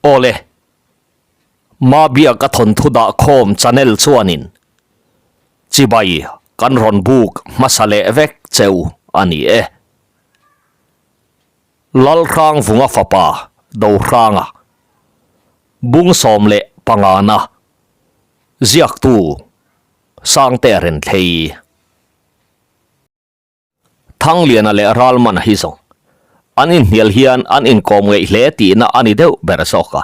Awle, Mabiaka thawnthu dah khawm channel chuanin chibai kan rawn buk hmasa leh vek cheu a ni e. Lalhrangvunga fapa Dohranga, Bungsawm leh Pangana, ziaktu Sangte Renthlei. Thangliana leh Ralmana hi zawng an inhnial hian an inkawm ngeih hle tihna a ni deuh ber zawk a.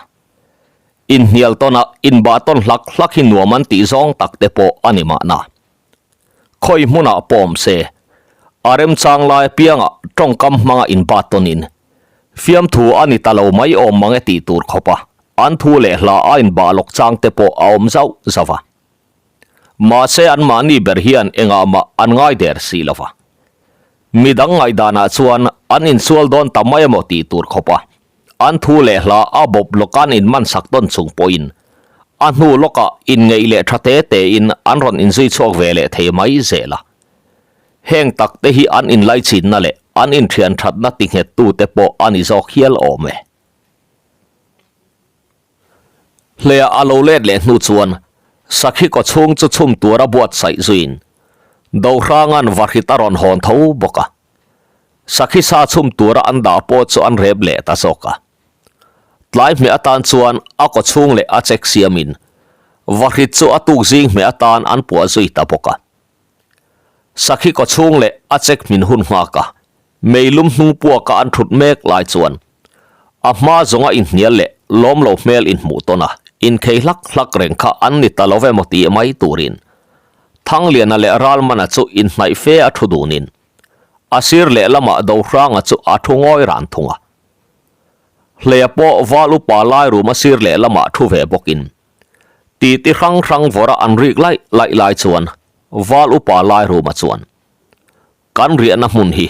Inhnial tawna inbah tawn hlak hlak hi nuam an tih zawng tak te pawh a ni mahna. Khawi hmunah pawm se, a remchang lai apiangah tawngkam hmanga inbat tawnin fiamthu a ni ta lo mai awm mang e tih tur khawpa an thu leh hla a inbah lawk chang te pawh a awm zauh zauh a. Mahse anmahni ber hian engah mah an ngai der si lo va. Midang ngaihdanah chuan an insual dawn ta mai emaw tih tur khawpa an thu leh hla a bawp lawkan inman sak tawn chung pawhin a hnu lawkah inngeih leh tha te tein an rawn inzui chhuak ve leh thei mai zel a. Heng tak te hi an inlaichinna leh an inthian thatna tinghettu te pawh a ni zawk hial awm e. Hlea a lo let leh hnu chuan sakhi kaw chhung chu chhum tura buatsaih zuiin Dohranga'n vahrit a rawn hawn tho bawk a. Sakhi sa chhum tura an dah pawh chu an rep leh ta zawk a. Tlai hmeh atan chuan a kaw chhung leh a chek siamin vahrit chu a tuk zing hmeh atan an puah zui ta bawk a. Sakhi kaw chhung leh a chek hmin hun nghak a, meilum hnung puaka an thut mek lai chuan a hma zawnga inhnial leh lawm lo hmel inhmuh tawn a, inkhei hlak hlak reng kha an ni ta lo ve maw tih mai turin Thangliana leh Ralmana chu inhnaih fe a thu dunin a sir lehlamah Dohranga chu a thu ngawi ran thung a. Hleia pawh val upa lai rum a sir lehlamah thu ve bawkin titi hrang hrang vawra an rik laih laih lai chuan val upa lai ruma chuan Kan riahna hmun hi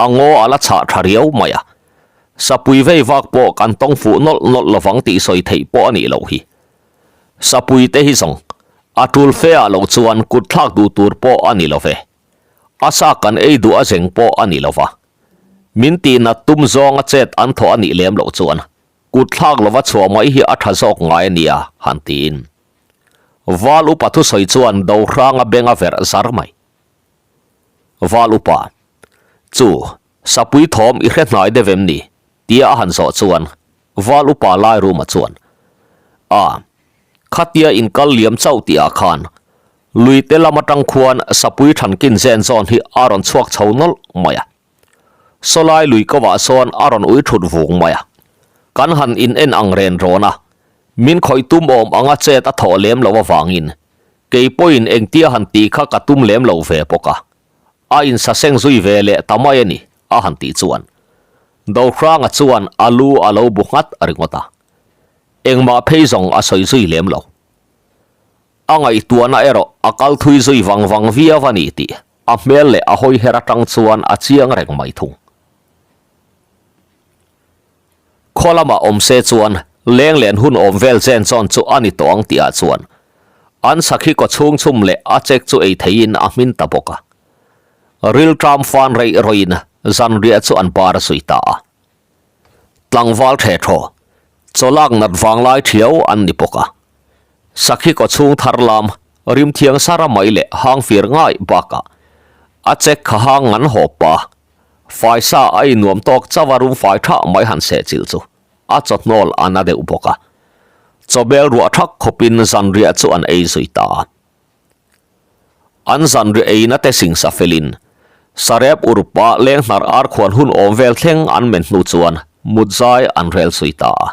a ngaw a la chhah tha riau mai a, sapui vei vak pawh kan tawng fuh nawlh nawlh lovang tih sawi theih pawh a nih loh hi. Sapui te hi zawng a tul fe ah loh chuan kut thlak duh tur pawh a ni lo ve. A sa kan ei duh a zeng pawh a ni lo va. Min tihnat tum zawnga chet an thawh a nih lem loh chuan kut thlak lova chhuah mai hi a tha zawk ngai a nia han tiin. Val upa thusawi chuan Dohranga beng a verh zar mai. Val upa, Chu, sapui thawm i hre hnai deuh em ni? tia a han zawh chuan Val upa lai ruma chuan, A, khatia in kal liam chauh tihah khan lui te lam atang khuan sapui thankin zen zawn hi a rawn chhuak chho nawlh mai a. Sawlai lui kovah sawn a rawn ui thut vung mai a. Kan han in en ang ren rawn a, min khawih tum awm anga chet a thawh lem loh avangin Kei pawhin engtia han tih kha ka tum lem lo ve bawk a, a insaseng zui ve leh ta mai a ni, a han tih chuan Dohranga chuan a lu a lo bu nghat ringawt a, engmah phei zawng a sawi zui lem lo. A ngaihtuahna erawh a kal thui zui vang vang viau a ni tih a hmel leh a hawi her atang chuan a chiang reng mai thung. Khaw lamah awm se chuan leng len hun awm vel chen chawn chu a ni tawh ang tihah chuan an sakhi kaw chhung chhum leh a chek chu ei theiin a hmin ta bawk a. Rilṭam fan reih rawin zanriah chu an bar zui ta a. Tlangval ṭhe thaw, chawlak nat vanglai ṭhiau an ni bawk a. Sakhi kaw chhung thar lam rimthiang sara mai leh hangfir ngai bakah a chek kha hang ngan hawp pa Faisa a innuam tawk chauh a rum fai tha mai han seh chilh chu a chawhnawl a na deuh bawk a. Chawbel ruah thak khawpin zanriah chu an ei zui ta a. An zanriah eina te singsa felin sarep urpa leng hnar ar khuan hun awm vel thleng an men hnu chuan mut zai an rel zui ta a.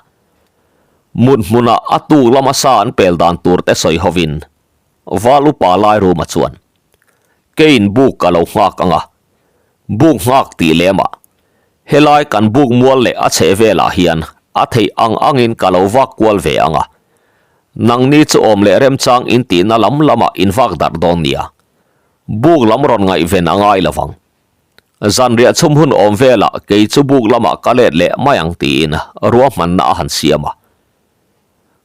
Mut hmunah a tuk lama sa an pel dan tur te sawi hovin Val upa lai ruma chuan Keiin buk ka lo nghak ang a, buk nghak tih lemah helai kan buk mual leh a chheh velah hian a theih ang angin ka lo vak kual ve ang a, nangni chu awm leh remchang in tihna lam lamah in vak darh dawn nia, buk lam rawn ngaihven a ngai lovang. Zanriah chhum hun awm velah kei chu buk lamah ka let leh mai ang tiin ruahmanna a han siam a.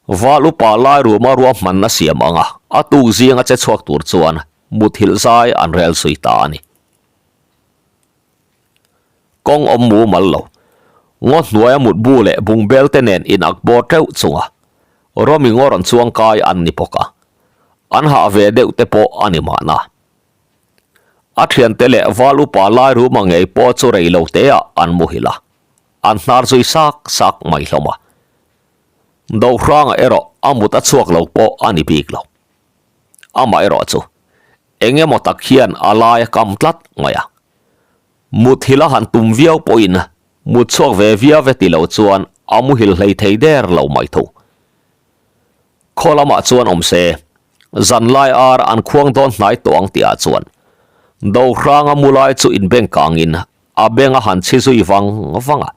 Val upa lai ruma ruahmanna siam anga a tuk zinga che chhuak tur chuan muthilh zai an rel zui ta a ni. Kawng awm mumal lo. Ngaw hnuaia mutbu leh bungbel te nen in ak bawr teuh chunga Romi ngaw rawn chuang kai an ni bawk a, an hah ve deuh te pawh a ni mahna. A thiante leh val upa lai ruma ngei pawh chu rei lo teah an muhil a, an hnar zui sak sak mai hlawm a. Dohranga erawh a mut a chhuak lo pawh a ni bik lo. Amaherawh chu eng emaw tak hian a lai a kam tlat mai a. Muthilh a han tum viau pawhin mut chhuak ve viau e ti lo chuan a muhil hlei thei der lo mai tho. Khaw lamah chuan awm se, zanlai ar an khuang dawn hnai tawh ang tihah chuan Dohranga mu lai chu inbeng kangin a beng a han chhi zui vang vang a.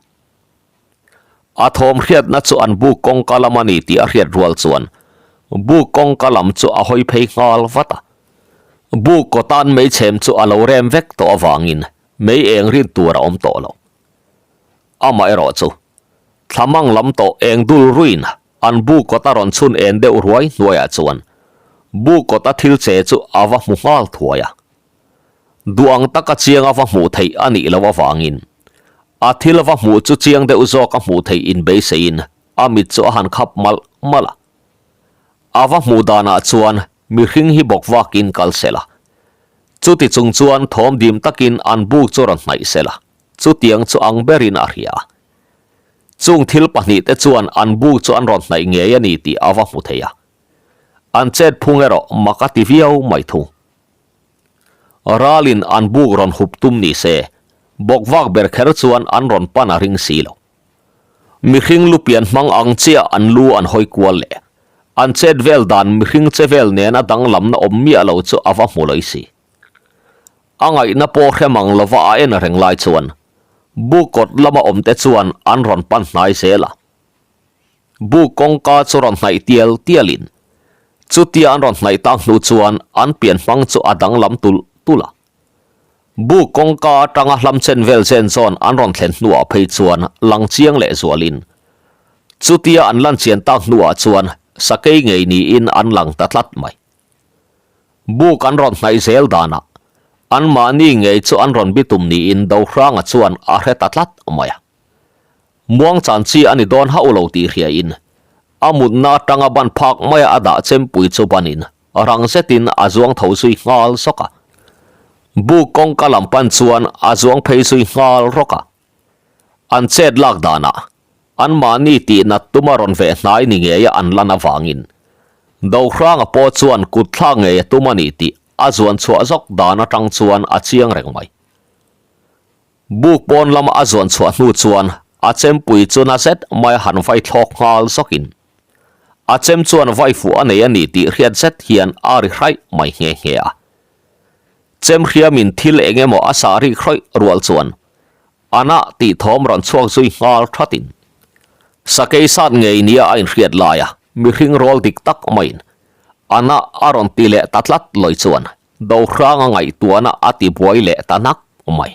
A thawm hriatna chu an buk kawngka lam a ni tih a hriat rual chuan buk kawngka lam chu a hawi phei nghal vat a. Buk kawtan meichhem chu a lo rem vek tawh avangin mei eng rin tur a awm tawh lo. Amaherawh chu thlamang lam tawh eng dul ruin an buk kawta rawn chhun en deuh ruai hnuaiah chuan buk kawta thil che chu a va hmu nghal thuai a. Duh ang taka chiang a va hmuh theih a nih loh avangin a thil va hmuh chu chiang deuh zawk a hmuh theih inbeiseiin a mit chu a han khap malh malh a. A va hmuh danah chuan mihring hi bawk vakin kal se la. Chuti chung chuan thawm dim takin an buk chu rawn hnaih se la, chutiang chu ang berin a hria a. Chung thil pahnihte chuan an buk chu an rawn hnaih ngei a ni tih a va hmu thei a. An chet phung erawh mak a ti viau mai thung. Ralin an buk rawn hup tum ni se, bawk vak ber kher chuan an rawn pan a ring si lo. Mihring lu pian hmang ang chiah an lu an hawi kual leh. An chet vel dan mihring che vel nena danglamna awm miah lo chu a va hmu lawih si. A ngaihna pawh hre mang lova a en reng lai chuan buk kawt lama awmte chuan an rawn pan hnai zel a. Buk kawngka chu rawn hnaih tial tialin chutia an rawn hnaih tak hnu chuan an pian hmang chu a danglam tulh tulh a. Buk kawngka atanga hlam chen vel zen zawn an rawn thlen hnuah phei chuan lang chiang leh zualin chutia an lan chian tak hnuah chuan sakei ngei niin an lang ta tlat mai. Buk an rawn hnaih zel danah anmahni ngei chu an rawn bitum niin Dohranga chuan a hre ta tlat mai a. Muang chan chi a ni dawn hauh lo tih hriain a mutna atanga ban phak maia a dah chempui chu banin rang zetin a zuang tho zui nghal zawk a. Buk kawngka lam pan chuan a zuang phei zui nghal rawk a. An chet lak danah anmahni tih nat tuma rawn veh hnai ni ngeia an lan avangin Dohranga pawh chuan kut thlak ngei a tum a ni tih a zuan chhuah zawk dan atang chuan a chiang reng mai. Buk pawn lama a zuan chhuah hnu chuan a chempui chu na zet mai a han vai thlawk nghal zawkin a chem chuan vai fuh a nei a ni tih hriat zet hian a ri hraih mai nghe nghe a. Chem hriamin thil eng emaw a sah rik hrawih rual chuan a nah tih thawm rawn chhuak zui nghal thatin sakei sat ngei nia a inhriat laia mihring rawl dik tak maiin a nah a rawn ti leh ta tlat lawi chuan Dohranga ngaihtuahna a ti buai leh ta nak mai.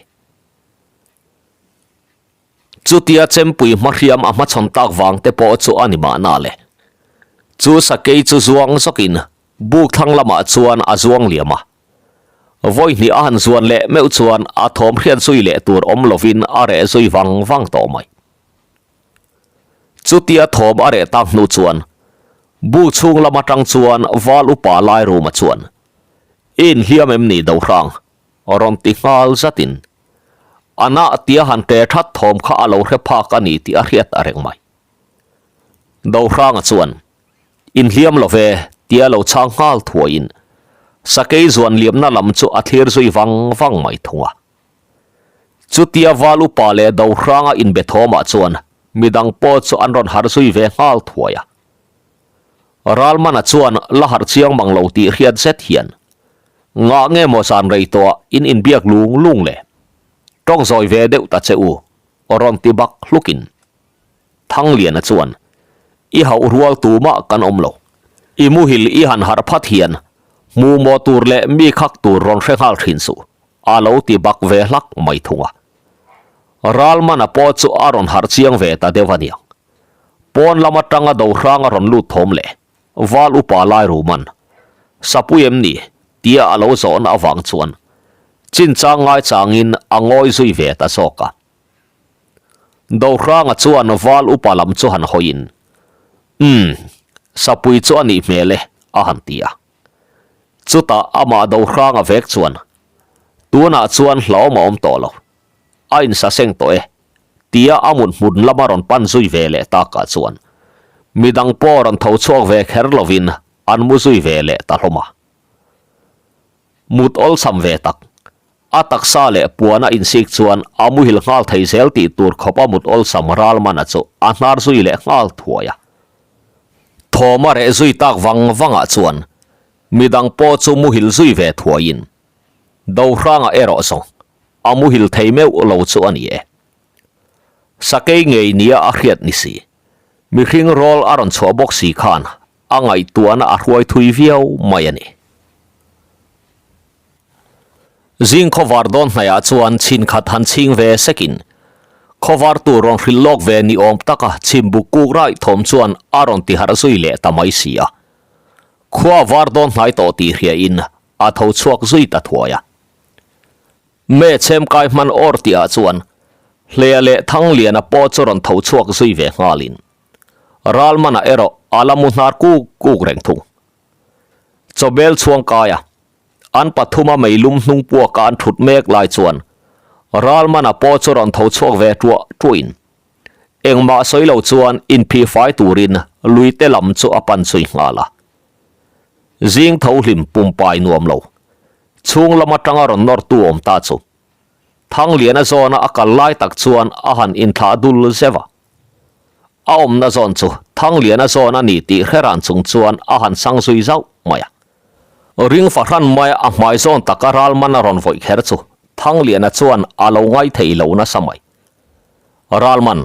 Chutia chempui hmahriam a hmachhawn tak vang te pawh chu a ni mahna le. Chu sakei chu zuang zawkin buk thlang lamah chuan a zuang liam a. Vawi hnih a han zuan leh meuh chuan a thawm hriat zui leh tur awm lovin a reh zui vang vang tawh mai. Chutia thawm a reh tak hnu chuan buk chhung lam atang chuan val upa lai ruma chuan I inhliam em ni Dohrang? rawn ti nghal zatin a nah tia han te that thawm kha a lo hre phak a ni tih a hriat a reng mai. Dohranga chuan Inhliam lo ve tia lo chhang nghal thuaiin sakei zuan liamna lam chu a thlir zui vang vang mai thung a. Chutia val upa leh Dohranga inbe thawmah chuan midang pawh chu an rawn harh zui ve nghal thuai a. Ralmana chuan la harh chiang mang lo tih hriat zet hian ngah nge maw zan rei tawhah in inbiak lung lung le? Tawng zawi ve deuh ta che u, rawn ti bak hlukin Thangliana chuan i hauh rual tumah kan awm lo. I muhil i han harh phat hian hmu maw tur leh mi khak tur rawn hre nghal thin suh. A lo ti bak ve hlak mai thung a. Ralmana pawh chu a rawn harh chiang ve ta deuh a niang. Pawn lam atanga Dohrang a rawn lut thawm leh Val upa lai ruman, Sapui em ni? tia a lo zawhna avang chuan chinchang ngaichangin a ngawi zui ve ta zawk a. Dohranga chuan val upa lam chu han hawiin, Umm, sapui chu a nih hmel e, a han ti a. Chutah amah Dohranga vek chuan, Tunah chuan hlauhawm a awm tawh lo. A insaseng tawh e, tia a mut hmun lama rawn pan zui ve leh takah chuan midang pawh rawn tho chhuak ve kher lovin an mu zui ve leh ta hlawm a. Mut awlsam ve tak, a taksa leh puan a insik chuan a muhil nghal thei zel tih tur khawp a mut awlsam Ralmana chu a hnar zui leh nghal thuai a. Thawm a reh zui tak vang vangah chuan midang pawh chu muhil zui ve thuaiin Dohranga erawh zawng a muhil thei meuh lo chu a ni e. Sakei ngei nia a hriat ni si, mihring rawl a rawn chhuah bawk si khan a ngaihtuahna a hruai thui viau mai a ni. Zing khawvar dawn hnaihah chuan chhin khat han chhing ve sekin khawvar tur rawn hrilh lawk ve ni awm taka chhimbuk kuk raih thawm chuan a rawn ti harh zui leh ta mai si a. Khua var dawn hnai tawh tih hriain a tho chhuak zui ta thuai a. Me chhem kai hman awr tihah chuan Hlea leh Thangliana pawh chu rawn tho chhuak zui ve nghalin Ralmana erawh a la mu hnar kuk kuk reng thung. Chawbel chhuang kaia an pathuma meilum hnung puaka an thut mek lai chuan Ralmana pawh chu rawn tho chhuak ve tuah tuahin engmah sawi lo chuan inphihfai turin luite lam chu a pan zui nghal a. Zing tho hlim pumpai nuam lo. Chhung lam atanga rawn nawrtu awm ta chu. Thangliana zawna a kal lai tak chuan a han inthlah dul zeuh a. A awmna zawn chu Thangliana zawn a ni tih hre ran chung chuan a han sang zui zauh mai a. Ring fahran maia a hmai zawn taka ral man a rawn vawih kher chu Thangliana chuan a lo ngai thei lo nasa mai. Ral man,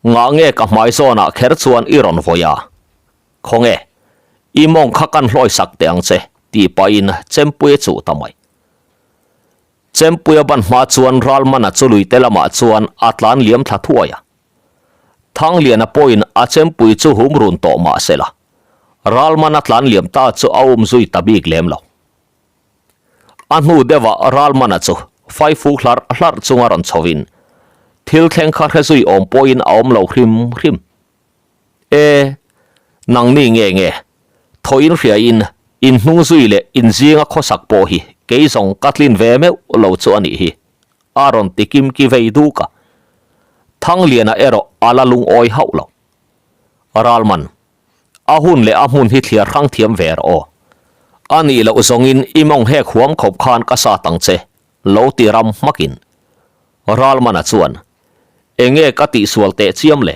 ngah nge ka hmai zawnah kher chuan i rawn vawih a? Khawnge, i mawng kha kan hlawi sak teh ang che, tih pahin Chempui a chuh ta mai. Chempuia ban hma chuan Ralmana chu luite lamah chuan a tlan liam thla thuai a. Thangliana pawhin a Chempui chu hum run tawh mah se la, Ralmana tlan liam ta chu a um zui ta bik lem lo. A hnu deuhah Ralmana chu faifuk hlarh hlarh chunga rawn chhovin thil thleng kha hre zui awm pawhin a awm lo hrim hrim. E, nangni nge nge, thaw in hria in, in hnung zui leh in zinga khawsak pawh hi kei zawng ka tlin ve meuh lo chu a nih hi, a rawn ti kim ki vei duk a. Thangliana erawh a la lungawi hauh lo. Ralman, a hun leh a hmun hi thliar hrang thiam ve rawh aw. A nih loh zawngin i mawng hek huam khawp khan ka sat ang che, lo ti ram hmakin. Ralmana chuan, Enge ka tihsual teh chiam le?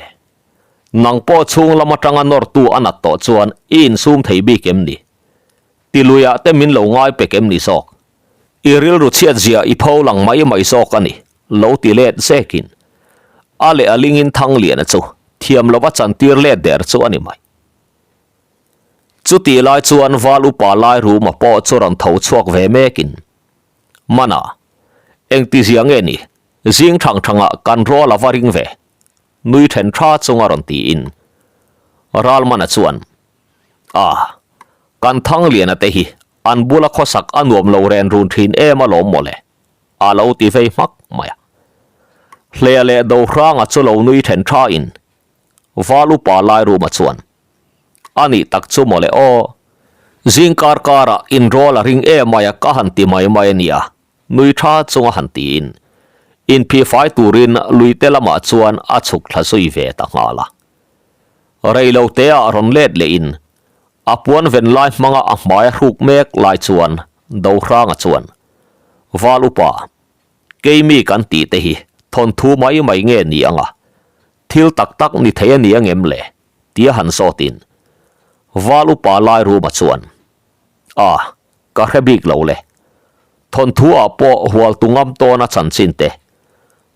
Nang pawh chhung lam atanga nawrtu a nat tawh chuan i insum thei bik em ni? Ti luiah te min lo ngai pek em ni zawk? I rilru chhiat zia i pho lang mai mai zawk a ni, lo ti let zekin. A leh a lingin Thangliana chu thiam lova chantir let der chu a ni mai. Chutih lai chuan Val upa Lairuma pawh chu rawn tho chhuak ve mekin, Mana, engtizia nge ni? Zing thang thangah kan rual a va ring ve. Nui then tha chunga rawn tiin Ralmana chuan, A, kan Thangliana te hi an bula khawsak a nuam lo ren run thin em alawm mawle, a lo ti vei hmak mai a. Hlea leh Dohranga chu lo nui then tha in Val upa Lairuma chuan, A nih tak chu mawle aw, zing kar karah inrawl a ring em mai a ka han ti mai mai a nia, Nui tha chunga han tiin inphihfai turin luite lamah chuan a chhuk thla zui ve ta nghal a. Rei lo teah rawn let lehin a puan ven lai hmanga a hmai a hruk mek lai chuan Dohranga chuan, Val upa, keimi kan tih te hi thawnthu mai mai nge ni anga thil tak tak ni thei a ni angem le? tia han zawtin Val upa Lairuma chuan, A, ka hre bik lo le. Thawnthu ah pawh hual tu ngam tawn a chanchin te,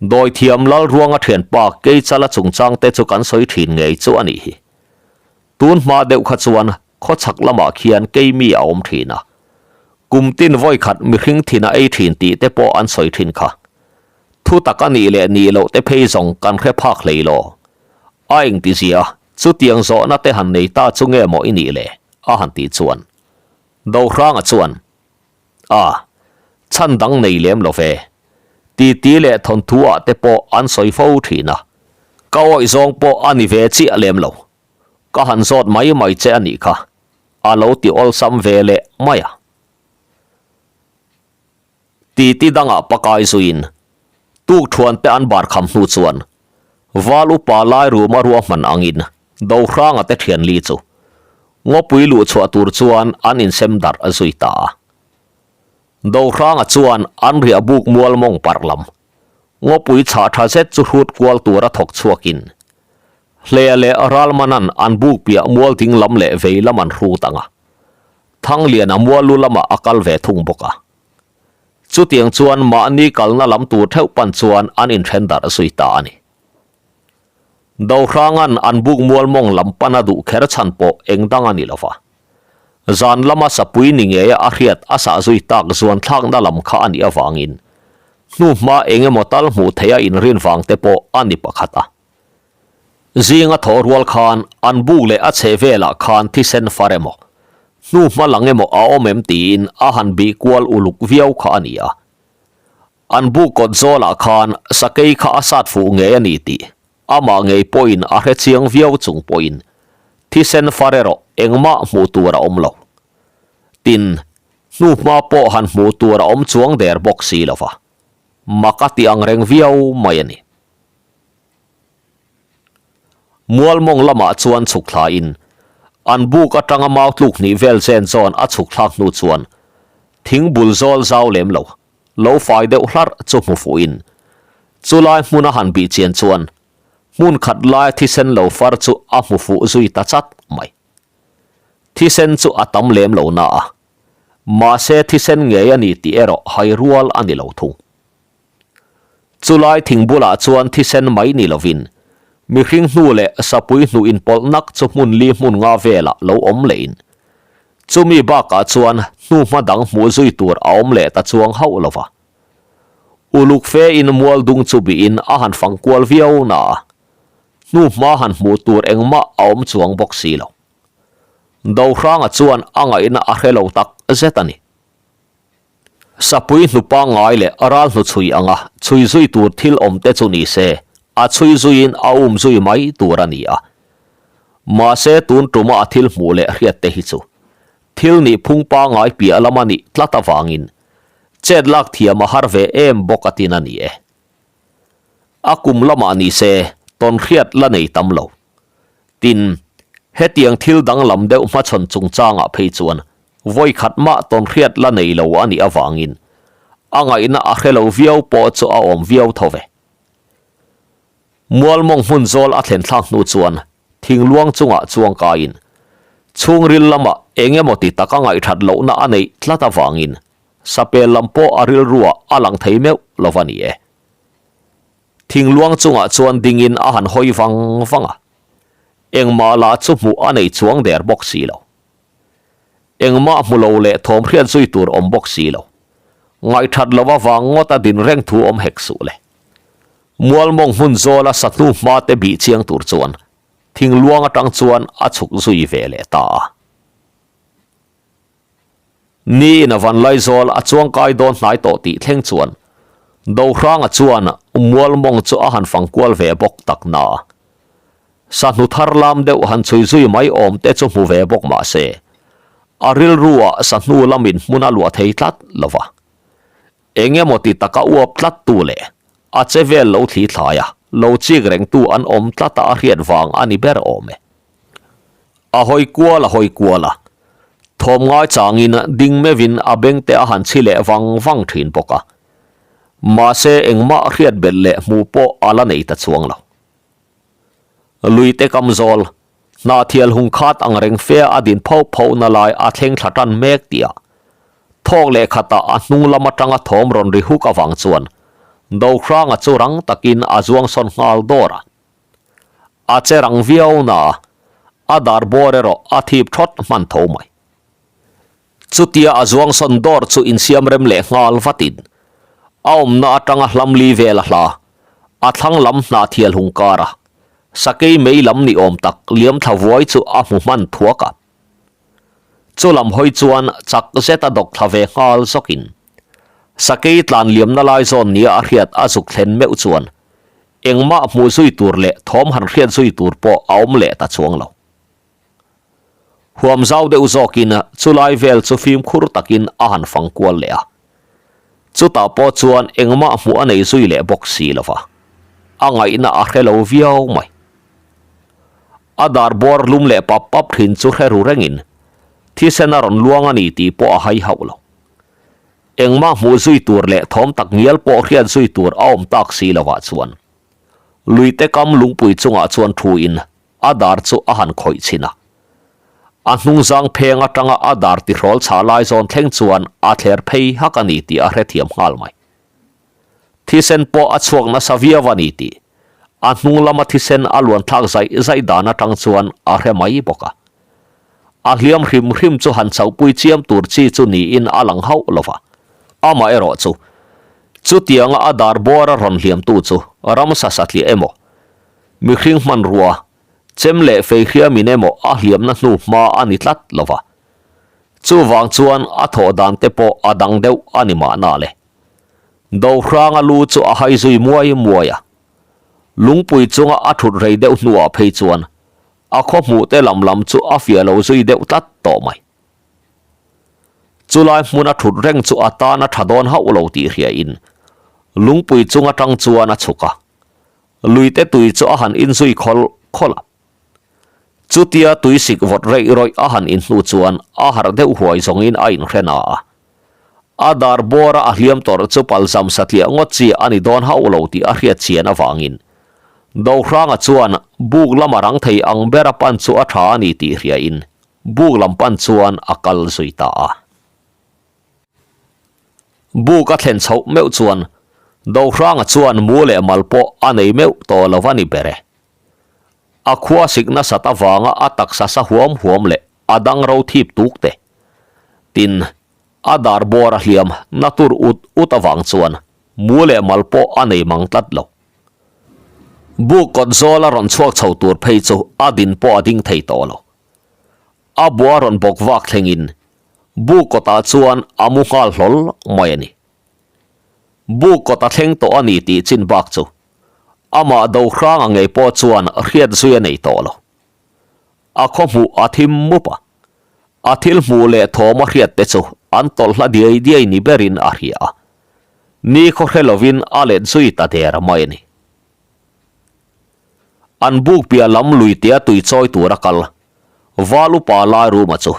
Dawithiam Lalruanga thianpa Keichala chungchang te chu kan sawi thin ngei chu a nih hi. Tun hma deuh kha chuan khawchhak lamah khian keimi a awm thin a. Kum tin vawikhat mihring thin a ei thin tih te pawh an sawi thin kha. Thu tak a nih leh nih loh te phei zawng kan hre phak hlei lo. A engtizia chutiang zawhna te han nei ta chu nge maw i nih le? a han tih chuan Dohranga chuan, A, chhan dang nei lem lo ve. Titi leh thawnthu ah te pawh an sawi fo thin a. Ka awih zawng pawh a ni ve chiah lem lo. Ka han zawt mai mai che a nih kha, a lo ti awlsam ve leh mai a. Titi dangah pakai zuiin tuk thuan te an bar kham hnu chuan Val upa lai ruma ruahman angin Dohranga te thian li chu ngawpui luh chhuah tur chuan an insem darh zui ta a. Dohranga chuan an riah buk mual mawng parh lam ngawpui chhah tha zet chu hrut kual tura thawk chhuakin Hlea leh Ralmanan an buk piah mual ding lam leh vei lam an hrut ang a. Thangliana mual lu lamah a kal ve thung bawk a. Chutiang chuan mahni kalna lam tur theuh pan chuan an inthen darh zui ta a ni. Dohrangan an buk mual mawng lam pan a duh kher chhan pawh eng dang a ni lo va. Zan lama sapui ni ngeia a hriat a sah zui tak zuan thlakna lam kha a nih avangin hnuhma eng emaw tal hmuh theih a inrin vang te pawh a ni pakhat a. Zinga thaw rual khan an buk leh a chheh velah khan thisen far emaw, hnu hma lang emaw a awm em tiin a han bih kual uluk viau kha a ni a. An buk kawt zawlah khan sakei kha a sat fuh ngei a ni tih amah ngei pawhin a hre chiang viau chung pawhin thisen far erawh engmah hmuh tur a awm lo. Tin, hnu hma pawh han hmuh tur a awm chuang der bawk si lo va, mak a ti ang reng viau mai a ni. Mualmawng lamah chuan chhuk thlain an buk atanga mau tluk hnih vel chen zawn a chhuk thlak hnu chuan thing bul zawl zau lem lo, lo fai deuh hlarh chu hmu fuhin chulai hmuna han bih chian chuan hmun khat laia thisen lo far chu a hmu fuh zui ta chat mai. Thisen chu a tam lem lo na a, mahse thisen ngei a ni tih erawh hai rual a ni lo thung. Chulai thing bulah chuan thisen mai ni lovin mihring hnu leh sapui hnu inpawlh nak chu hmun li hmun nga velah lo awm lehin chumi bakah chuan hnu hma dang hmuh zui tur a awm leh ta chuang hauh lo va. Uluk fe in mual dung chu bihin a han fang kual viau na a, hnu hma han hmuh tur engmah a awm chuang bawk si lo. Dohranga chuan a ngaihna a hre lo tak zet a ni. Sapui hnu pangngai leh ral hnu chhui anga chhui zui tur thil awm te chu ni se, a chhui zuiin a um zui mai tur a ni a. Mahse tun tuma a thil hmuh leh hriat te hi chu thil nih phung pangngai piah lam a nih tlat avangin chet lak thiam a har ve em bawk a tin a ni e. A kum lamah ni se tawnhriat la nei tam lo. Tin, hetiang thil danglam deuh hmachhawn chungchangah phei chuan vawi khat mah tawnhriat la nei lo a nih avangin a ngaihna a hre lo viau pawh chu a awm viau tho ve. Mualmawng hmun zawl a thlen thlak hnu chuan thingluang chungah chuang kaiin chhungril lamah eng emaw ti taka ngaihthat lohna a neih tlat avangin sapel lam pawh a rilruah a lang thei meuh lo va ni e. Thingluang chungah chuan dingin a han hawi vang vang a, engmah lah chu hmuh a nei chuang der bawk si lo. Engmah hmu lo leh thawm hriat zui tur awm bawk si lo. Ngaihthat lo avang ngawt a din reng thu awm hek suh le. Mualmawng hmun zawla sahnu hma te bih chiang tur chuan thingluang atang chuan a chhuk zui ve leh ta a. Niin a van Laizawl a chuangkai dawn hnai tawh tih thleng chuan Dohranga chuan Mualmawng chu a han fang kual ve bawk tak na. Sahnu thar lam deuh han chhui zui mai awm te chu hmu ve bawk mah se, a rilru ah sahnu lamin hmun a luah thei tlat lo va. Eng emaw ti taka uap tlat tu leh a che vel lo thli thlai a, lo chik reng tu an awm tlat a a hriat vang a ni ber awm e. A hawi kual a hawi kual a, thawm ngai changin ding meuhin a beng te a han chhi leh vang vang thin bawk a. Mahse engmah hriat belh leh hmuh pawh a la nei ta chuang lo. Luite kam zawl, hnahthial hung khat ang reng fe a din phoh phoh na lai a thleng thla tan mek tih a thawk leh khatah a hnung lam atanga thawm rawn ri huk avang chuan Dohranga chu rang takin a zuang sawn nghal dawr a. A che rang viau na a, a dar bawr erawh a thip thawt hman tho mai. Chutia a zuang sawn dawr chu insiam rem leh nghal vatin a awmna atanga hlam li vel a hla, a thlang lam hnah thial hung kar a, sakei mei lam ni awm tak liam thla vuai chu a hmu hman thuak a. Chu lam hawi chuan chak zet a dawk thla ve nghal zawkin sakei tlan liamna lai zawn nia a hriat a zuk thlen meuh chuan. Engmah hmuh zui tur leh thawm han hriat zui tur pawh a awm leh ta chuang lo. Huam zau deuh zawkin chulai vel chu fimkhur takin a han fang kual leh a. Chutah pawh chuan engmah hmuh a nei zui leh bawk si lo va, a ngaihna a hre lo viau mai. A dar bawr lum leh pap pap thin chu hre ru rengin thisen a rawn luang a ni tih pawh a hai hauh lo. Engmah hmuh zui tur leh thawm tak ngial pawh hriat zui tur a awm tak si lovah chuan luite kam lungpui chungah chuan thu in a dar chu a han khawih chhin a. A hnungzang pheng atanga a dar tihrawl chhah lai zawn thleng chuan a thler phei hak a ni tih a hrethiam nghal mai. Thisen pawh a chhuak nasa viau a ni tih a hnung lama thisen a luan thlak zaih zaih dan atang chuan a hre mai bawk a. A hliam hrim hrim chu han chauhpui chiam tur chi chu niin a lang hauh lo va. Amaherawh chu, chutianga a dar bawr a rawn hliamtu chu ramsa satliah emaw, mihring hmanrua, chem leh fei hriamin emaw a hliamna hnu hma a ni tlat lo va. Chuvang chuan a thawh dan te pawh a dang deuh a ni mahna le. Dohranga lu chu a hai zui muai muai a. Lungpui chunga a thut rei deuh hnuah phei chuan a khaw hmuh te lam lam chu a fiah lo zui deuh tlat tawh mai. Chulai hmuna thut reng chu a tan a tha dawn hauh lo tih hriain lungpui chung atang chuan a chhuk a, luite tui chu a han inzui khawl khawl a. Chutia tui sik vawt reih rawih a han inhnu chuan a harh deuh huai zawngin a inhre na a. A dar bawra a hliam tawrh chu palzam satliah ngawt chi a ni dawn hauh lo tih a hriat chian avangin Dohranga chuan buk lama rang thei ang bera pan chu a tha a ni tih hriain buk lam pan chuan a kal zui ta a. Buk a thlen chhoh meuh chuan Dohranga chuan mu leh mal pawh a nei meuh tawh lo a ni ber e. A khua sik nasat avanga a taksa sa huam huam leh a dang ro thip tuk te. Tin, a dar bawr a hliam na tur ut ut avang chuan mu leh mal pawh a nei mang tlat lo. Buk kawt zawl a rawn chhuak chho tur phei chu a din pawh a ding thei tawh lo. A bua rawn bawk vak thlengin buk kawtah chuan a mu nghal hlawl mai a ni. Buk kawt a thleng tawh a ni tih chin bak chu amah Dohranga ngei pawh chuan hriat zui a nei tawh lo. A khaw hmuh a thim mup a, a thil hmuh leh thawm a hriat te chu an tawlh hla diai diai ni berin a hria a, ni khaw hre lovin a let zui ta der mai a ni. An buk piah lam lui tia tui chawi tur a kal, Val upa lai ruma chu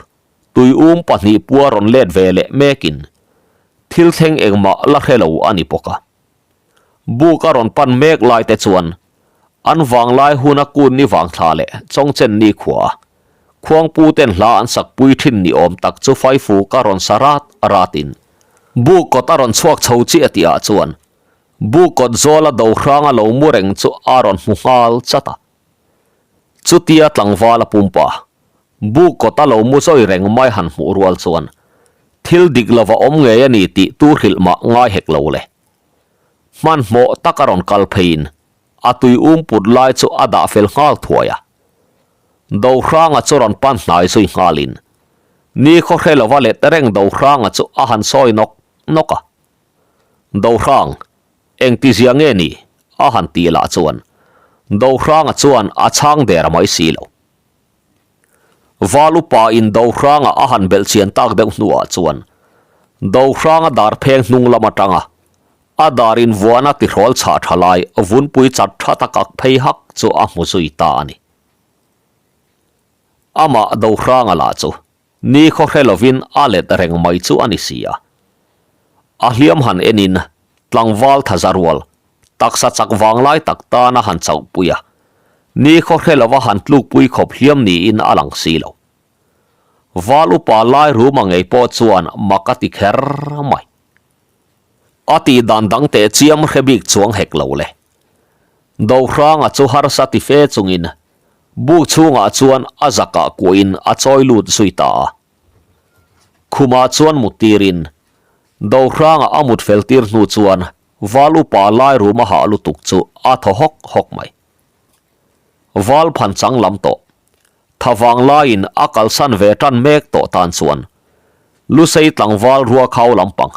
tui um pahnih pua rawn let ve leh mekin thil thleng engmah la hre lo a ni bawk a. Buk a rawn pan mek lai te chuan an vanglai huna kun ni vangthla leh Chawngchen ni khua a khuangpu ten hla an sak pui thin ni awm tak chu Faifuk a rawn sa rat rat in buk kawt a rawn chhuak chho chiah tih ah chuan buk kawt zawl a do hrang a lo mu reng chu a rawn hmu nghal chat a. Chutia tlangval a pumpa buk kawt a lo mu zawi reng mai han hmuh rual chuan thil dik lova awm ngei a ni tih tu hrilh mah ngai hek lo le. Hmanhmawh tak a rawn kal pheiin a tui um put lai chu a dah fel nghal thuai a. Dohranga chu rawn pan hnai zui nghalin ni khaw hre lova let reng Dohranga chu a han sawi nawk nawk a. Dohrang, engtizia nge ni? a han tih lah chuan Dohranga chuan a chhang der mai si lo. Val upa in Dohranga a han belh chian tak deuh hnuah chuan Dohranga dar pheng hnung lam atanga a dar in vuana tihrawl chhah tha lai vunpui chat tha tak ak phei hak chu a hmu zui ta a ni. Amah Dohranga lah chu ni khaw hre lovin a let reng mai chu a ni si a. A hliam han enin tlangval thaza rual taksa chak vang lai tak tan a han chauhpui a, ni khaw hre lova han tlukpui khawp hliam niin a lang si lo. Val upa lai ruma ngei pawh chuan mak a ti kher mai. A tih dan dang teh chiam hre bik chuang hek lo le. Dohranga chu harsa ti fe chungin buk chhungah chuan a zakah kuahin a chawi lut zui ta a. Khumah chuan mut tirin Dohranga a mut fel tir hnu chuan Val upa lai rum a hah lutuk chu a thaw hawk hawk mai. Val phan chang lam tawh. Tha vang laiin a kalsan ve tan mek tawh tan chuan Lusei tlangval ruakhau lampang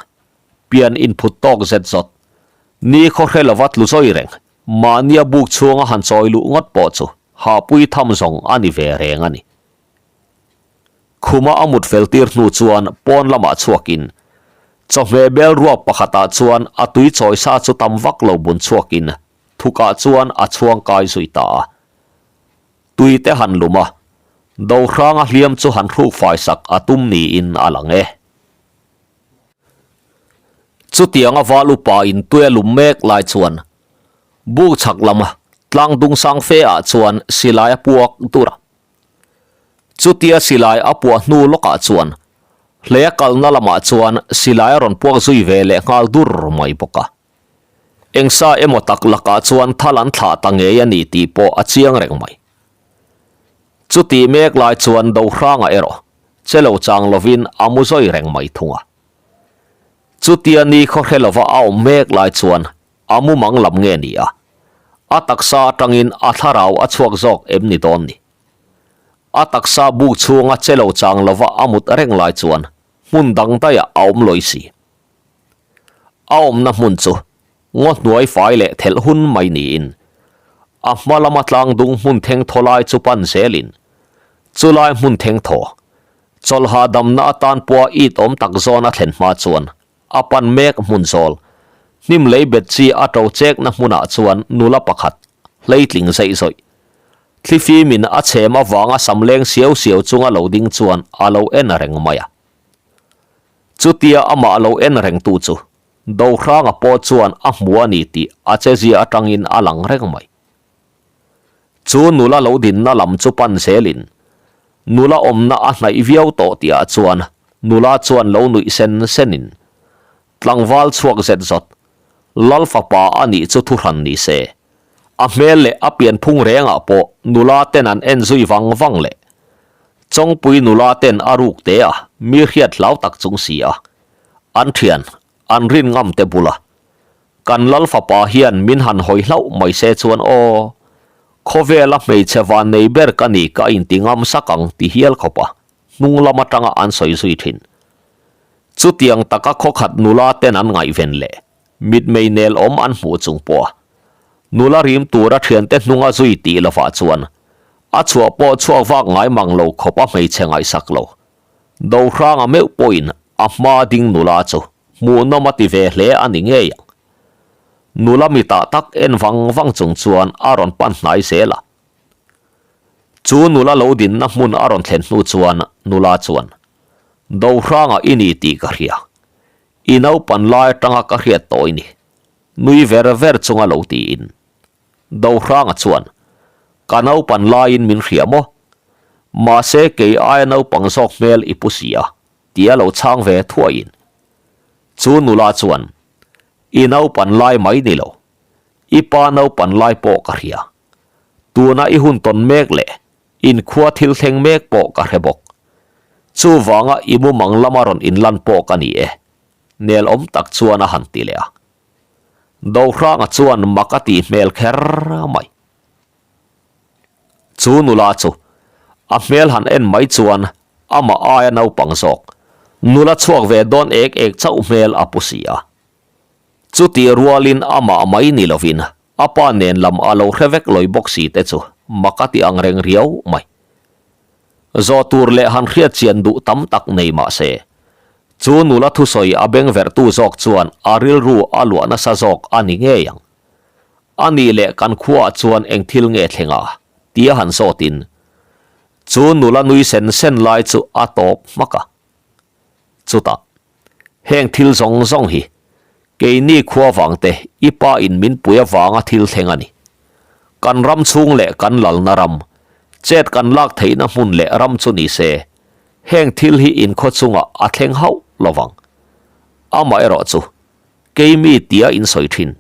pian inphut tawk zet zawt ni khaw hre lova tlu zawi reng. Mahnia buk chhunga han chawi luh ngawt pawh chu hahpui tham zawng a ni ve reng a ni. Khuma a mut fel tir hnu chuan pawn lamah chhuakin chawhmeh bel ruak pakhatah chuan a tui chawi sa chu tam vak lo bun chhuakin thukah chuan a chhuang kai zui ta a. Tui te han lum a, Dohranga hliam chu han hruk fai sak a tum niin a lang e. Chutianga val upa in tui a lum mek lai chuan buk chhak lam tlang dung sang fe ah chuan silai a puak dur a. Chutia silai a puah hnu lawkah chuan hlei a kalna lamah chuan silai a rawn puak zui ve leh nghal dur mai bawk a. Engsa emaw tak lakah chuan thal an thlah ta ngei a ni tih pawh a chiang reng mai. Chutih mek lai chuan Dohranga erawh che lo chang lovin a mu zawi reng mai thung a. Chutia ni khaw hre lova a awm mek lai chuan a mu mang lam nge ni a, a taksa atangin a thlarau a chhuak zawk em ni dawn ni. A taksa buk chhunga che lo chang lova a mut reng lai chuan hmun dang daiah a awm lawi si. A awmna hmun chu ngaw hnuai fai leh thelh hun mai niin a hma lama tlang dung hmun theng thaw lai chu pan zelin chulai hmun theng thaw chawlha damna atan pawha it awm tak zawn a thlen hma chuan a pan mek hmun zawl hnim lei bet chi a to chekna hmunah chuan nula pakhat hleitling zeih zawih thlifimin a chhem avanga sam leng siau siau chunga lo ding chuan a lo en reng mai a. Chutia amah lo en rengtu chu Dohranga pawh chuan a hmu a ni tih a chezia atangin a lang reng mai. Chu nula lo dinna lam chu pan zelin nula awmna a hnaih viau tawh tihah chuan nula chuan lo nuih sen senin tlangval chhuak zet zawt Lal fapa a nih chu thuhran ni se. A hmel leh a pianphung rengah pawh nula ten an en zui vang vang leh Chawngpui nula ten a ruk te a mi hriat hlau tak chung si a, an thian, an rin ngam te bula. Kan Lal fapa hian min han hawi hlauh mai se chuan aw, khawvela hmeichhe van nei ber ka ni ka inti ngam sak ang ti hial khawp a, hnung lam atanga an sawi zui thin. Chutiang taka khawkhat nula ten an ngaihven leh mitmei nel awm an hmuh chung pawh a nula rim tura thiante hnunga zui tih lovah chuan a chhuah pawh chhuak vak ngai mang lo khawp a hmeichhe ngaihsak lo. Dohranga meuh pawhin a hma ding nula chu hmuhnawm a ti ve hle a ni ngei ang. Nula mitah tak en vang vang chung chuan a rawn pan hnai zel a. Chu nula lo dinna hmun a rawn thlen hnu chuan nula chuan, Dohranga i ni tih ka hria. I naupan lai atanga ka hriat tawh i ni. Nui ver ver chunga lo tiin. Dohranga chuan, Ka naupan laiin min hria maw? Mahse kei aia naupang zawk hmel i pu si a, tia lo chhang ve thuaiin. Chu nula chuan, I naupan lai mai ni lo. I pa naupan lai pawh ka hria. Tuna i hun tawn mek leh inkhua thil thleng mek pawh ka hre bawk. Chuvanga i mumang lama rawn inlan pawh ka ni e, nel awm tak chuan a han ti leh a. Dohranga chuan mak a tih hmel kher mai. Chu nula chu a hmel han en mai chuan amah aia naupang zawk, nula chhuak ve dawn ek ek chauh hmel a pu si a. Chutih rualin amah mai ni lovin a pa nen lam a lo hre vek lawi bawk si te chu mak a ti ang reng riau mai. Zawh tur leh han hriat chian duh tam tak nei mah se, chu nula thusawi a beng verhtu zawk chuan a rilru a luah nasa zawk a ni ngei ang. A nih leh kan khuaah chuan eng thil nge thleng a? tia han zawtin chu nula nui sen sen lai chu a tawp hmak a. Chutah. Heng thil zawng zawng hi keini khua vangte i pa in min pui avanga thil thleng a ni. Kan ram chhung leh kan lalna ram, chet kan lak theihna hmun leh ram chu ni se, heng thil hi inkhaw chungah a thleng hauh lovang. Amaherawh chu, keimi tia in sawi thin,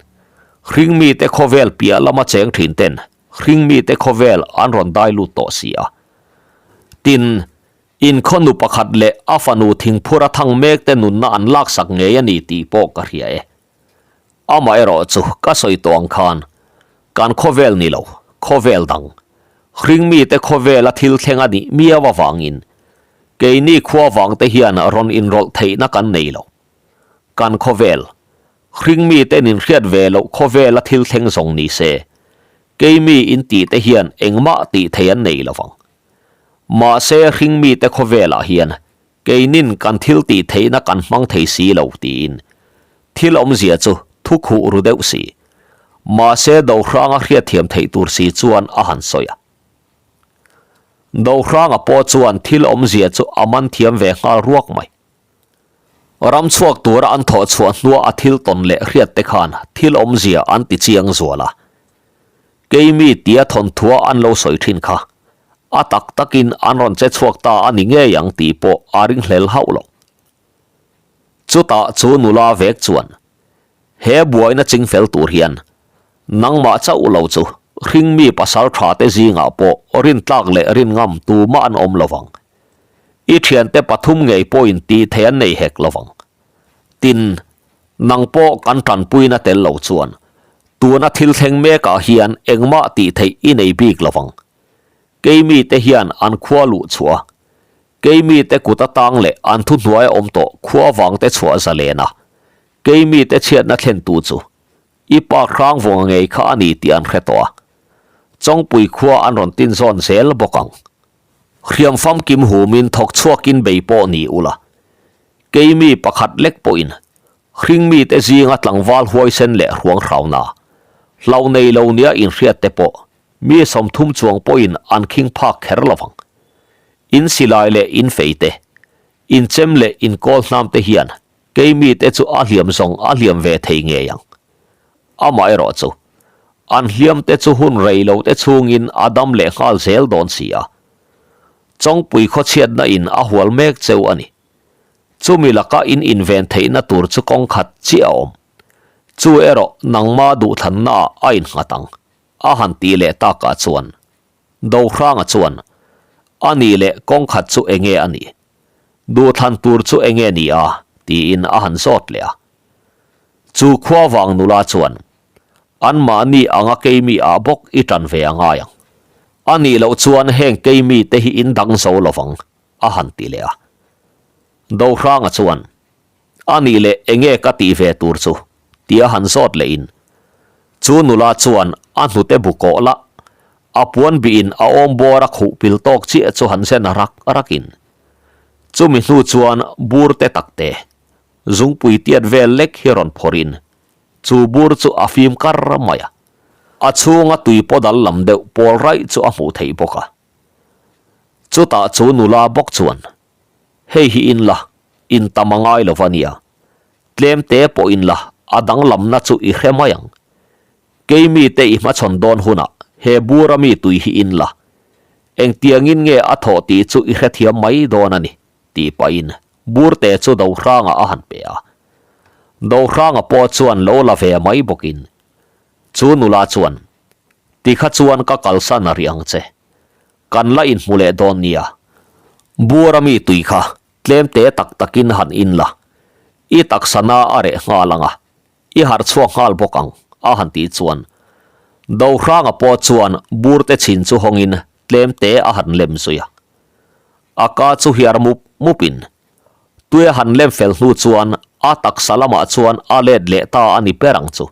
hringmite khawvel piah lama cheng thin ten hringmite khawvel an rawn dai lut tawh si a. Tin, Inkhaw nu pakhat leh a fanu thingphur a thang mek te nunna an laksak ngei a ni tih pawh ka hria e. Amaherawh chu ka sawi tawh ang khan kan khawvel ni lo, khawvel dang, hringmite khawvela thil thleng a nih miau avangin keini khua vangte hian rawn inrawlh theihna kan nei lo. Kan khawvel. Hringmite nin hriat ve loh khawvela thil thleng zawng ni se, keimi in tih te hian engmah tih thei an nei lovang. Mahse hringmite khawvelah hian keinin kan thil tih theihna kan hmang thei si lo tiin thil awmzia chu thu khuh ru deuh si. Mahse Dohranga hriatthiam theih tur si chuan a han sawi a. Dohranga pawh chuan thil awmzia chu a man thiam ve nghal ruak mai. Ram chhuak tura an thawh chhuah hnua a thil tawn leh hriat te khan thil awmzia an ti chiang zual a. Keimi tia thawnthua an lo sawi thin kha a tak takin an rawn che chhuak ta a ni ngei ang tih pawh a ringhlel hauh lo. Chutah chu nula vek chuan he buaina chingfel tur hian nangmah chauh lo chu hringmi pasal tha te zingah pawh rintlak leh rinngam tumah an awm lovang. I thiante pathum ngei pawhin tih thei an nei hek lovang. Tin, nang pawh kan tanpuina tel lo chuan tuna thil thleng mekah hian engmah tih theih i nei bik lovang. Keimite hian an khua luh chhuah a, keimite kut atang leh an thuhnuai a awm tawh khua vangte chhuah zalen a, keimite chhiatna thlentu chu I pa hrang vawng ngei kha a ni tih an hre tawh a, Chawngpui khua an rawn tin zawn zel bawk ang. Hriam famkim humin thawk chhuakin bei pawh ni ula, keimi pakhat lek pawhin hringmite zinga tlangval huaisen leh hruang hrauna, hlau nei lo nia inhriat te pawh mi 30 chuang pawhin an khing phak kher lovang. In silai leh in fei te, in chem leh in kawl hnam te hian Keimite chu a hliam zawng a hliam ve thei ngei ang. Amaherawh chu, an hliamte chu hun rei lo te chhungin a dam leh nghal zel dawn si a. Chawngpui khawchhiatna in a hual mek cheu a ni. Chumi laka in inven theihna tur chu kawng khat chiah a awm. Chu erawh nangma duhthlannaah a innghat ang, a han tih leh takah chuan Dohranga chuan, A nih leh kawng khat chu enge a nih? Duhthlan tur chu enge ni a? tiin a han zawt leh a. Chu khua vang nula chuan, Anmahni anga keimi ah bawk i tan ve a ngai ang. A nih loh chuan heng keimi te hi in dang zo lovang, a han ti leh a. Dohranga chuan, A nih leh enge ka tih ve tur chu? tia han zawt leh in chu nula chuan a hnute bu kawh lah a puan bih in a awm bawr a khuh pil tawk chiah chu han zen rak rak in chumi hnu chuan bur te tak te zungpui tiat vel lek hi rawn phawrh in chu bur chu a fim kar mai a, a chhunga tui paw dal lam deuh pawl raih chu a hmuh theih bawk a. Chutah chu nula bawk chuan Hei hi in la, in tam a ngai lo va nia. Tlem te pawh in la, a danglamna chu i hre mai ang. Keimi te i hmachhawn dawn hunah he bura mi tui hi in la. Engtiangin nge a thawh tih chu i hrethiam mai dawn a ni, tih pahin burte chu Dohranga a han pe a. Dohranga pawh chuan lo la ve mai bawkin chu nula chuan, Tikha chuan ka kalsan a rih ang che. Kan la inhmu leh dawn nia. Bur a mi tui kha tlem te tak takin han in la. I taksa na a reh nghal ang a, i harh chhuak nghal bawk ang, a han tih chuan Dohranga pawh chuan bur te chhin chu hawngin tlem te a han lem zui a. A ka chu hiar mup mupin tui a han lem fel hnu chuan a taksa lamah chuan a let leh ta a ni ber ang chu.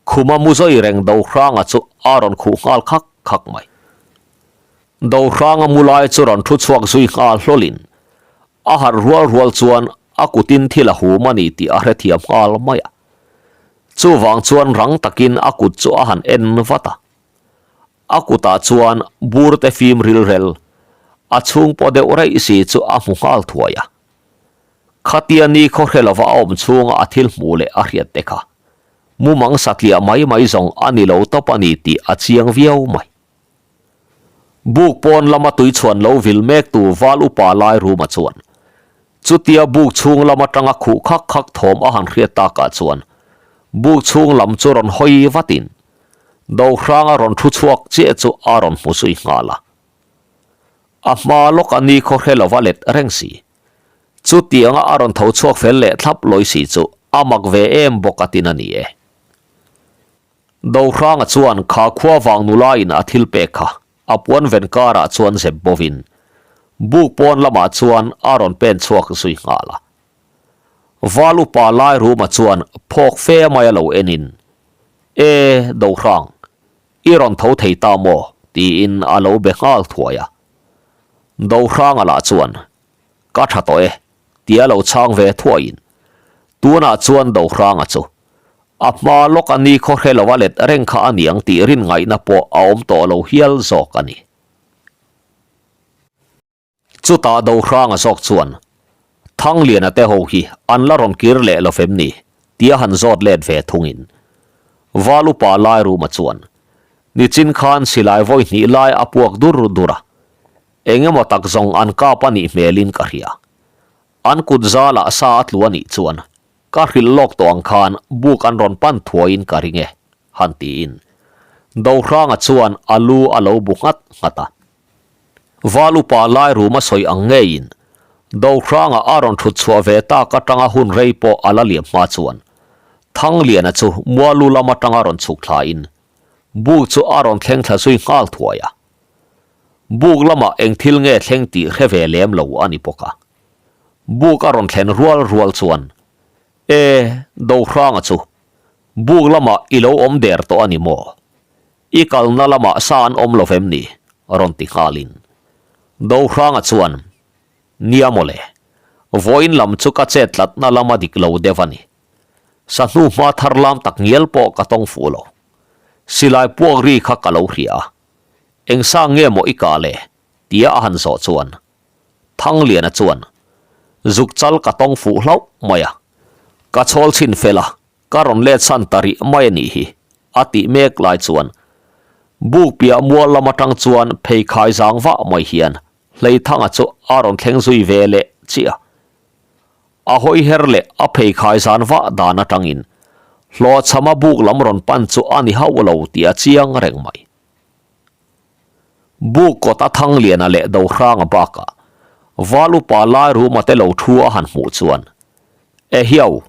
Khuma mu zawi reng Dohranga chu a rawn khuh nghal khak khak mai. Dohranga mu lai chu rawn thu chhuak zui nghal hlawlin a harh rual rual chuan a kutin thil a hum a ni tih a hrethiam nghal mai a. Chuvang chuan rang takin a kut chu a han en vat a. A kutah chuan bur te fim rilrel a chhung pawh deuh raih si chu a hmu nghal thuai a. Khatia ni khaw hre lova a awm chhunga a thil hmuh leh a hriat te kha mumang satliah mai mai zawng a ni lo tawp a ni tih a chiang viau mai. Buk pawn lama tui chhuan lo vil mek tu val upa lai ruma chuan chutia buk chhung lam atanga khuh khak khak thawm a han hriat takah chuan buk chhung lam chu rawn hawi vatin Dohranga rawn thu chhuak chiah chu a rawn hmu zui nghal a. A hma lawk a ni khaw hre lova let reng si. Chutianga a rawn tho chhuak fel leh thlap lawi si chu a mak ve em bawk a tin a ni e. Dohranga chuan kha khua vang nula in a thil pek kha a puan ven karah chuan zep bovin buk pawn lamah chuan a rawn pen chhuak zui nghal a. Val upa Lairuma chuan phawk fe mai a lo enin, E, Dohrang, i rawn tho thei ta maw? tiin a lo be nghal thuai a. Dohranga lah chuan, Ka tha tawh e, tia lo chhang ve thuaiin, Tunah chuan Dohranga chu a hma lawk a ni khaw hre lo a let reng kha a niang tih rin ngaihna pawh a awm tawh lo hial zawk a ni. Chutah Dohranga zawk chuan, Thangliana te ho hi an la rawn kir leh lo fem ni? tia han zawt let ve thungin Val upa Lairuma chuan, Nichin khan silai vawi hnih lai a puak dur dur a, eng emaw tak zawng an kap a nih hmelin ka hria. An kut zalah sa a tlu a nih chuan ka hrilh lawk tawh ang khan buk an rawn pan thuaiin ka ring e, han tiin Dohranga chuan a lu a lo bu nghat nghat a. Val upa Lairuma sawi ang ngeiin Dohranga a rawn thut chhuah ve tak atanga hun rei pawh a la liam hma chuan Thangliana chu Mualu lam atanga rawn chhuk thlain buk chu a rawn thleng thla zui nghal thuai a. Buk lamah eng thil nge thleng tih hre ve lem lo a ni bawk a. Buk a rawn thlen rual rual chuan, E, Dohranga chu, buk lamah i lo awm der tawh a ni maw? I kalna lamah sa an awm lo vem ni? rawn ti nghalin. Dohranga chuan, Nia mawle, vawiin lam chu ka chet tlatna lama dik lo deuh a ni. Sa hnu hma thar lam tak ngial pawh ka tawng fuh lo. Silai puak ri kha ka lo hria a. Eng sa nge maw i kah le? tia a han zawh chuan Thangliana chuan zuk chal ka tawng fuh hlauh mai a, ka chhawl chhin fel a, ka rawn let san ta rih mai a nih hi, a tih mek lai chuan buk piah mual lam atang chuan pheikhai zang vah mai hian Hleithanga chu a rawn thleng zui ve leh chiah a. A hawi her leh a pheikhai zan vah dan atangin hlawhchhama buk lam rawn pan chu a ni hauh lo tih a chiang reng mai. Buk kawta Thangliana leh Dohranga bakah Val upa Lairuma te lo thu a han hmuh chuan, Ehiau,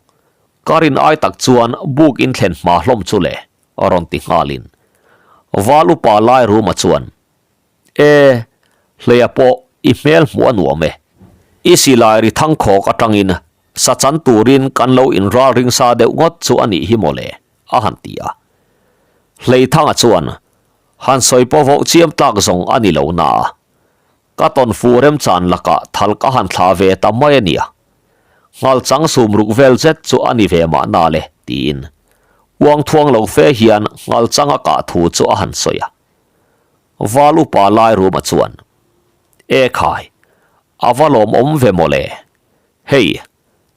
ka rin ai tak chuan buk in thlen hma hlawm chu le, a rawn ti nghalin. Val upa Lairuma chuan, E, hleia pawh i hmel hmuh a nuam e. I silai ri thangkhawk atangin sa chan turin kan lo inral ring sa deuh ngawt chu a nih hi maw le, a han ti a. Hleithanga chuan, Han sawi pawh voh chiam tlak zawng a ni lo na a, ka tawnfu remchan lakah thal ka han thlah ve ta mai a nia. Nghalchang sum ruk vel zet chu a ni ve mahna le, tiin uangthuang lo fe hian nghalchang a kah thu chu a han sawi a. Val upa Lairuma chuan, E khai, a va lawmawm ve maw le. Hei,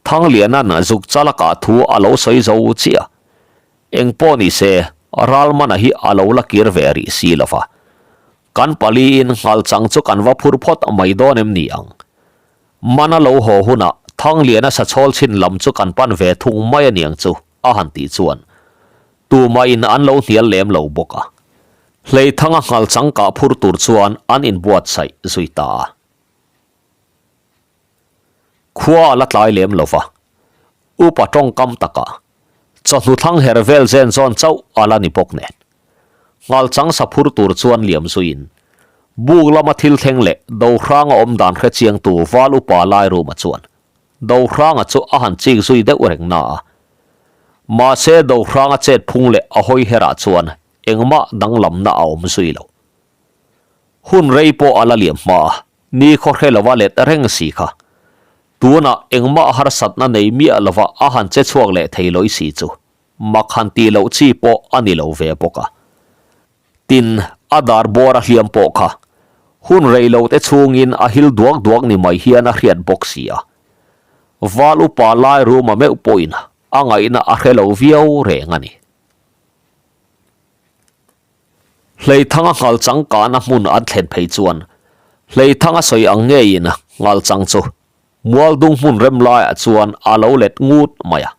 Thangliana'n zuk chala kah thu a lo sawi zo chiah. Eng pawh ni se, Ralmana hi a lo la kir ve rih si lo va. Kan paliin nghalchang chu kan va phur phawt mai dawn em ni ang? Mana lo haw hunah Thangliana sa chhawl chhin lam chu kan pan ve thung mai a niang chu, a han tih chuan tumahin an lo hnial lem lo bawk a. Hleithanga nghalchang kah phur tur chuan an inbuatsaih zui ta a. Khua a la tlai lem lo va, upa tawngkam takah chawhnu thlang her vel zen zawn chauh a la ni bawk nen. Nghalchang sa phur tur chuan liam zuiin buk lama thil thleng leh Dohranga awm dan hre chiangtu Val upa Lairuma chuan Dohranga chu a han chik zui deuh reng na a. Mahse Dohranga chet phung leh a hawi herah chuan engmah danglamna a awm zui lo. Hun rei pawh a la liam hma a, ni khaw hre lova let reng si kha. Tunah engmah harsatna nei miah lova a han che chhuak leh thei lawih si chu mak han tih loh chi pawh a ni lo ve bawk a. Tin, a dar bawr a hliam pawh kha hun rei lo te chhungin a hil duak duak ni mai hian a hriat bawk si a. Val upa lai ruma meuh pawhin a ngaihna a hre lo viau reng a ni. Hleithanga nghalchang kahna hmun an thlen phei chuan Hleithanga sawi ang ngeiin nghalchang chu Mualdung hmun rem laiah chuan a lo let ngut mai a.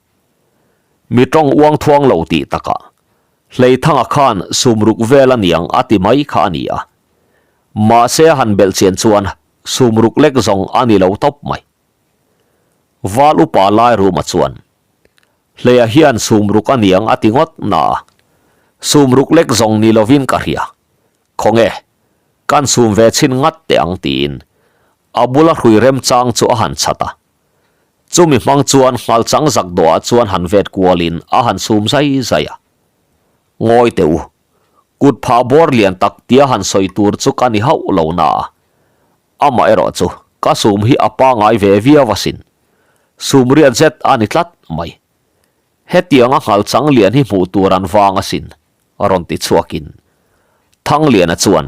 Mi tawng uang thuang lo tih takah Hleithanga khan sumruk vel a niang a ti mai kha a ni a. Mahse han belh chian chuan sumruk lek zawng a ni lo tawp mai. Val upa Lairuma chuan Hleia hian sumruk a niang a ti ngawt na a, sumruk lek zawng ni lovin ka hria. Khawnge, kan sum ve chhin ngat teh ang tiin a bula hrui remchang chu a han chhat a. Chumi hmang chuan nghalchang zak dawhah chuan han vet kualin a han sum zai zai a. Ngawi teh u, kut phah bawr lian tak tia han sawi tur chu ka ni hauh lo na a. Amaherawh chu ka sum hi a pangai ve viau asin. Sum riat zet a ni tlat mai. Hetianga nghalchang lian hi hmuh tur an vang asin, rawn ti chhuakin Thangliana chuan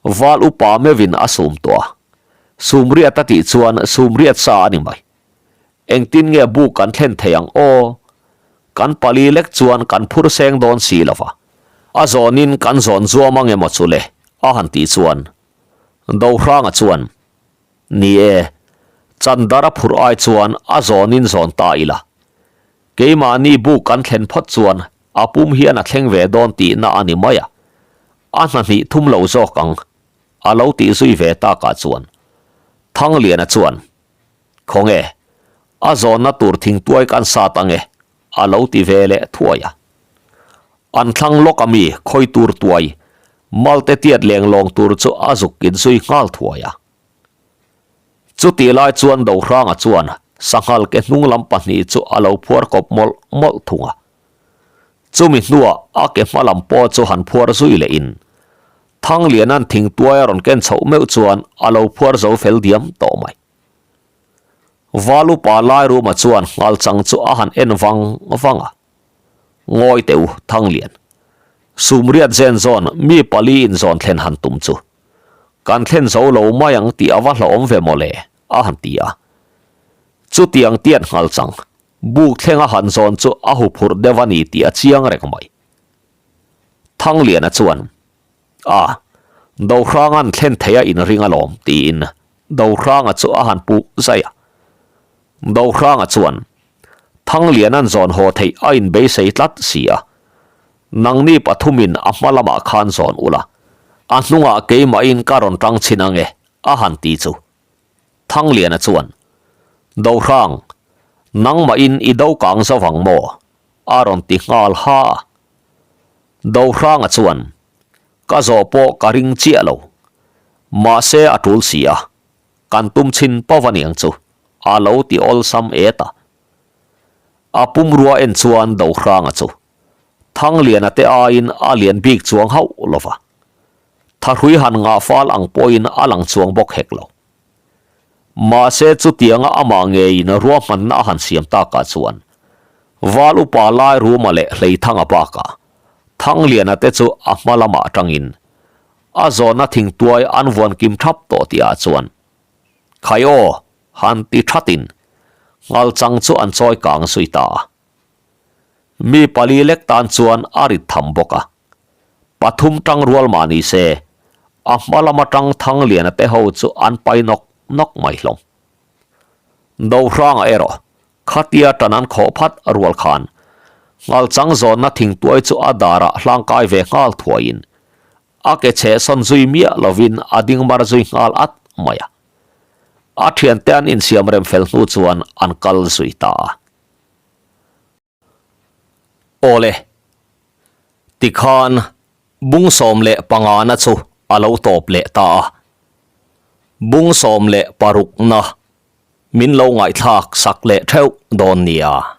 Val upa meuhin a sum tawh a. Sum riat a tih chuan sum riat sa a ni mai. Engtin nge buk kan thlen thei ang aw? Kan pali lek chuan kan phur seng dawn si lo va. A zawnin kan zawn zuam ang emaw chu le? a han tih chuan Dohranga chuan, Ni e, Chandar a phurh ai chuan a zawnin zawn ta ila. Keimahni buk kan thlen phawt chuan a pum hian a thleng ve dawn tihna a ni mai a, a hna hnih thum lo zawk ang, a lo tih zui ve takah chuan Thangliana chuan, Khawnge, a zawnna tur thingtuai kan sat ange, a lo ti ve leh thuai a. An thlang lawk ami khawi tur tuai, malte tiat leng lawng tur chu a zuk in zui nghal thuai a. Chutih lai chuan Dohranga chuan sanghal ke hnung lam pahnih chu a lo phuar kawp mawlh mawlh thung a. Chumi hnuah a ke hma lam pawh chu han phuar zui leh in Thangliana'n thingtuai a rawn ken chhoh meuh chuan a lo phuar zo fel diam tawh mai. Valupa Lairuma chuan nghalchang chu a han en vang vang a. Ngawi teh u, Thanglian. Sumriat zen zawn mi pali in zawn thlen han tum chu. Kan thlen zo lo mai ang tih a va hlauhawm ve mawle, a han ti a. Chutiang tiat nghalchang, buk thlenga han zawn chu a huphurh deuh a ni tih a chiang reng mai. Thangliana chuan, A, Dohranga'n thlen thei a inring alawm, tiin Dohranga chu a han puh zai a. Dohranga chuan, Thangliana'n zawn haw theih a inbeisei tlat si a. Nangni pathumin a hma lamah khan zawn ula, a hnungah keimahin ka rawn tang chhin ange, a han ti chu. Thangliana chuan, Dohrang, nangmahin i do kang zo vang maw? a rawn ti nghal ha a. Dohranga chuan, Ka zawh pawh ka ring chiah lo. Mahse a tul si a, kan tum chhin pauh a niang chu, a lo ti awlsam et a. A pumrua en chuan Dohranga chu Thangliana te aiin a lian bik chuang hauh lo va. Thahrui han ngah fal ang pawhin a lang chuang bawk hek lo. Mahse chutianga amah ngeiin ruahmanna a han siam takah chuan Val upa Lairuma leh Hleithanga bakah Thangliana te chu a hma lamah atangin a zawnna thingtuai an vuan kim thap tawh tihah chuan Khai aw! han ti thatin nghalchang chu an chawi kang zui ta a. Mi pali lek tan chuan a rit tham bawk a. Pathum tang rual mah ni se, a hma lam atang Thangliana te ho chu an pai nawk nawk mai hlawm. Dohranga erawh khatia tan an khawh phat rual khan nghalchang zawnna thingtuai chu a darah hlangkai ve nghal thuaiin a ke chhe sawn zui miah lovin a ding mar zui nghal at mai a. A thiante an insiam rem fel hnu chuan an kal zui ta a. Awle, tikhan bung 15 na chu a lo tawp leh ta a. Bung 16 na min lo ngaihthlak sak leh theuh dawn nia.